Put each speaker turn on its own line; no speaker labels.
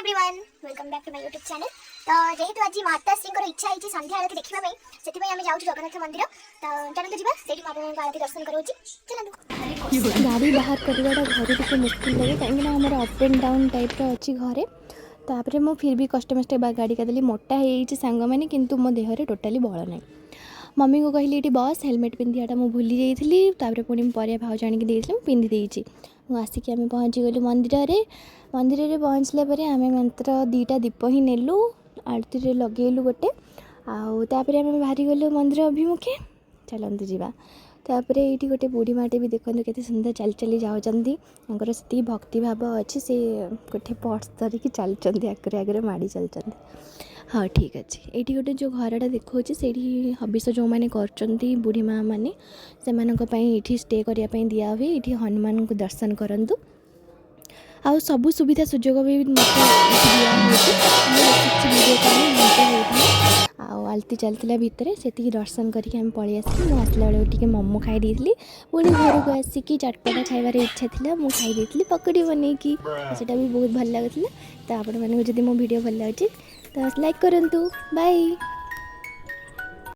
Everyone, welcome back to my YouTube channel. ତ ଯେହେତୁ ଆଜି ମାତାଶ୍ରୀଙ୍କର ଇଚ୍ଛା ହେଇଛି ସନ୍ଧ୍ୟା ଆଳତି ଦେଖିବା ପାଇଁ, ସେଥିପାଇଁ ଆମେ ଯାଉଛୁ ଜଗନ୍ନାଥ ମନ୍ଦିର। ତ ଚାଲନ୍ତୁ ଯିବା, ସେଇଠି ମୁଁ ଆପଣଙ୍କୁ ଆଳତି ଦର୍ଶନ କରାଉଛି। ଚାଲନ୍ତୁ।
ଗାଡ଼ି ବାହାର କରିବାଟା ଘରୁ ଟିକେ ମୁସ୍କିଲ ଲାଗେ, କାହିଁକିନା ଆମର ଅପ୍ ଆଣ୍ଡ ଡାଉନ୍ ଟାଇପ୍ର ଅଛି ଘରେ। ତାପରେ ମୁଁ ଫିର୍ ବି କଷ୍ଟେ ମଷ୍ଟେ ବା ଗାଡ଼ି କାଢ଼ିଦେଲି। ମୋଟା ହେଇଯାଇଛି ସାଙ୍ଗମାନେ, କିନ୍ତୁ ମୋ ଦେହରେ ଟୋଟାଲି ବଳ ନାହିଁ। ମମିଙ୍କୁ କହିଲି, ଏଇଠି ବସ୍। ହେଲମେଟ୍ ପିନ୍ଧିବାଟା ମୁଁ ଭୁଲି ଯାଇଥିଲି। ତାପରେ ପୁଣି ପରିବା ଭାଉଜ ଆଣିକି ଦେଇଥିଲେ, ମୁଁ ପିନ୍ଧି ଦେଇଛି। ମୁଁ ଆସିକି ଆମେ ପହଞ୍ଚିଗଲୁ ମନ୍ଦିରରେ। ମନ୍ଦିରରେ ପହଞ୍ଚିଲା ପରେ ଆମେ ମାତ୍ର 2ଟା ଦୀପ ହିଁ ନେଲୁ, ଆଳତିରେ ଲଗେଇଲୁ ଗୋଟେ, ଆଉ ତାପରେ ଆମେ ବାହାରିଗଲୁ ମନ୍ଦିର ଅଭିମୁଖେ। ଚାଲନ୍ତୁ ଯିବା। ତାପରେ ଏଇଠି ଗୋଟେ ବୁଢ଼ୀ ମାଟେ ବି ଦେଖନ୍ତୁ, କେତେ ସୁନ୍ଦର ଚାଲି ଚାଲି ଯାଉଛନ୍ତି। ତାଙ୍କର ସେତିକି ଭକ୍ତିଭାବ ଅଛି, ସେ ଗୋଟେ ପର୍ସ ଧରିକି ଚାଲିଛନ୍ତି, ଆଗରେ ଆଗରେ ମାଡ଼ି ଚାଲିଛନ୍ତି। ହଁ, ଠିକ୍ ଅଛି। ଏଇଠି ଗୋଟେ ଯେଉଁ ଘରଟା ଦେଖାଉଛି, ସେଇଠି ହବିଷ ଯେଉଁମାନେ କରୁଛନ୍ତି, ବୁଢ଼ୀ ମା ମାନେ, ସେମାନଙ୍କ ପାଇଁ ଏଇଠି ଷ୍ଟେ କରିବା ପାଇଁ ଦିଆହୁଏ। ଏଇଠି ହନୁମାନଙ୍କୁ ଦର୍ଶନ କରନ୍ତୁ ଆଉ ସବୁ ସୁବିଧା ସୁଯୋଗ ବି ମଧ୍ୟ ଏଇଠି ଦିଆହେଉଛି। ମୁଁ ବେଶୀ କିଛି ଭିଡ଼ିଓ କରିନି, ଘଣ୍ଟେ ହେଇଥିଲା ଆଉ ଆଳତି ଚାଲିଥିଲା ଭିତରେ। ସେତିକି ଦର୍ଶନ କରିକି ଆମେ ପଳେଇ ଆସିଲୁ। ମୁଁ ଆସିଲା ବେଳକୁ ଟିକେ ମୋମୋ ଖାଇ ଦେଇଥିଲି। ପୁଣି ଘରକୁ ଆସିକି ଚଟପଟା ଖାଇବାର ଇଚ୍ଛା ଥିଲା, ମୁଁ ଖାଇ ଦେଇଥିଲି ପକୋଡ଼ି ବନେଇକି। ସେଇଟା ବି ବହୁତ ଭଲ ଲାଗୁଥିଲା। ତ ଆପଣମାନଙ୍କୁ ଯଦି ମୋ ଭିଡ଼ିଓ ଭଲ ଲାଗୁଛି, ତ ଲାଇକ୍ କରନ୍ତୁ। ବାଇ।